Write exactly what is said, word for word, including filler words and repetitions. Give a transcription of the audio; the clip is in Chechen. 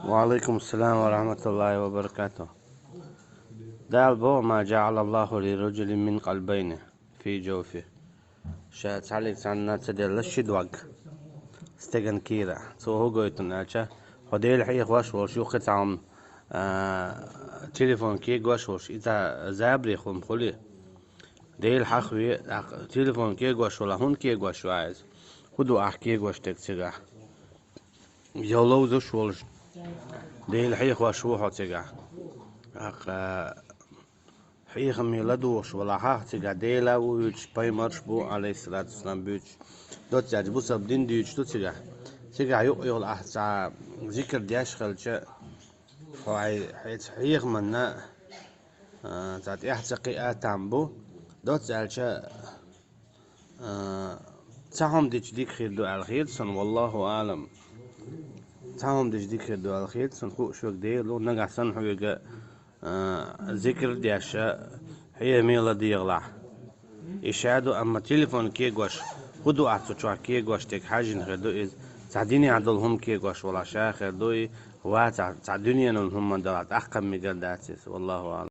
وعليكم السلام ورحمة الله وبركاته. Дала боху: ما جعل الله لرجل من قلبين في جوفه. Ша цхьаллиг цхьанна ца делла ши дог стеган кийра. Цо хӀун гойту аьлча, хьо Дела хьехош волуш, юххе цхьа хӀума, а, телефон кегош волуш, иза забаре хӀума хуьлий? Дела хьахаве, тӀаккха телефон кегош вала, хӀунда кегош ву иза? ХӀун ду ахь кегош дерг цигахь? Йо ловзуш волуш, Дела хьехош ву хьо цигахь. ТӀаккха хьехаме ладугӀуш валахь ахь цигахь, Дела а ву вуьйцуш, пайхамарш а бу, алейхиссалату вассалам, буьйцуш. Доцца аьлча бусалба дин дуьйцуш ду цигахь. Цигахь юкъа йолу ахь цхьа зикр деш хилча, хьо хьай-, хьайца хьехаманна, а, цхьа тӀаьхьа ца кхиа там бу. Доцца аьлча, а, цхьа хӀума дича дика хир ду аьлла хета суна, валлаху аълам. Цхьа хӀума дича дика хир ду аьлла хета суна, хууш верг Дела ву, нагахь санна хьоьга, а, зикр а деш, хьехаме ладегӀалахь. И ша ду, амма телефон кегош, хӀун ду ахь цу чохь кегош дерг хьаьжжина хир ду иза? Цхьа динехь долу хӀума кегош валахь ша хир ду и, ва цхьа, цхьа дуьненан хӀуманна далахь, тӀаккха мегар дац иза, валлаху аълам.